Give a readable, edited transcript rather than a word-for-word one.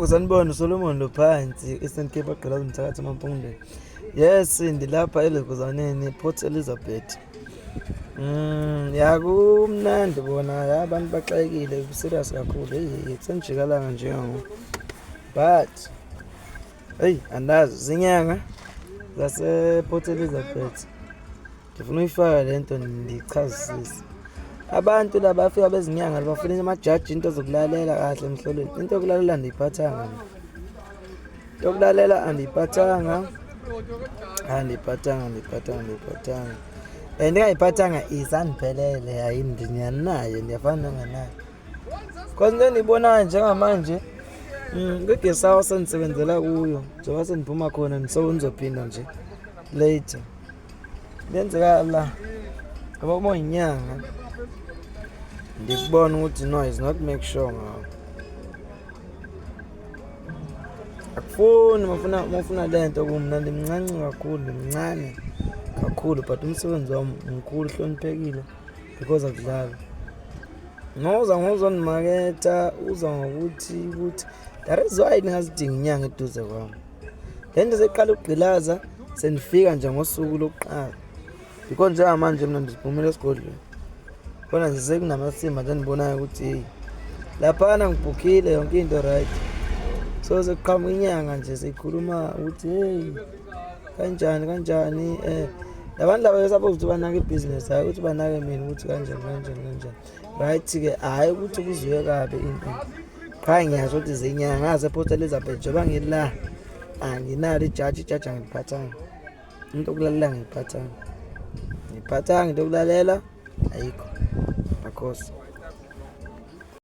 Sanibona, uSolomon lo phansi, Eastern Cape, agqilaza umthakathi emampondweni. Yes, ndilapha elokuzaneni, Port Elizabeth. Ya, kumnandi bona ya, abantu baxakekile, serious kakhulu. Hey, kusenjikalanga njengoku. But hey, andazi zinyanga zase Port Elizabeth. Ndifuna uyifaka le nto ndichazisise. Abantu laba bafika bezinyanga bafuna amajaji into zokulalela kahle emhlolweni. Into yokulalela andiyiphathanga mina. Into yokulalela andiyiphathanga. Andiyiphathanga, andiyiphathanga, andiyiphathanga. And ingayiphathanga isandiphelele, hayi ndiyanayo, ndiyafana nongenayo. Cause into endiyibonayo njengamanje kwi-guest house endisebenzela kuyo, njengoba sendiphuma khona ndisobe ndizophinda nje later. Lenzeka la ngoba uma uyinyanga ndikubona ukuthi no is not make sure ngawo. Akufuni mafuna mafuna lento kumna, ndimncanci kakhulu, ndimncane kakhulu, but umsebenzi wami mkhulu, uhloniphekile because akudlali. Ngoza ngozondimaketha, uza ngokuthi ukuthi that is why ndingazidingi inyanga eduze kwami. Le nto seqala ukugqilaza sendifika nje ngosuku lokuqala, because njengamanje mina ndiphumile esigodlweni, khona nje sekunamasimba nje endibonayo ukuthi hey, laphana ngibhukhile yonke into, right? So sekuqhamuka inyanga nje seyikhuluma ukuthi hey, kanjani kanjani, labantu laba besapho ukuthi banake ibhizinesi, hhayi ukuthi banake mina ukuthi kanjani kanjani kanjani, right-ke? Hhayi ukuthi kuziwe kabi into qha, ngiyasho ukuthi zinyanga ngaze-Port Elizabeth njengoba ngila anginalo ijaji, ijaji angiliphathanga, into yokulalela ngiyiphathanga, ngiyiphathanga into yokulalela, ayikho makhosi.